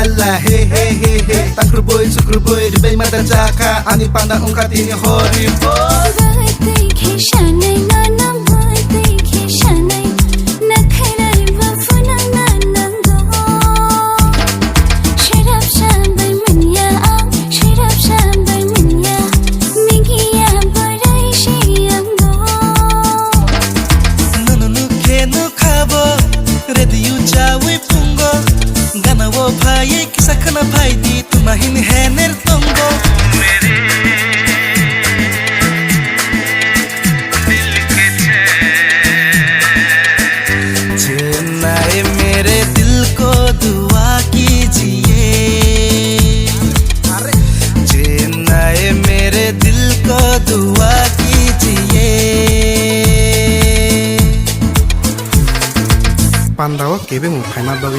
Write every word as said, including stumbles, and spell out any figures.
Alla he he he he, takruboi chukruboi ribai mata chakha, ani panda ungkha tini hori bol. Bai tei khe sanai, nana bai tei khe sanai, na khailai ba phunang na nango. Shirap sa bai manya ang, shirap sa bai manya, migiya borai si ango. Nono nukhe nukhabo, radio chawi pungo, gana wo phai kisa khana phai di, tuma hin hener tongo. Chennai mere dil ko dua kijiye. Chennai mere dil ko dua kijiye. Panda o kebe mung phaima bagwi.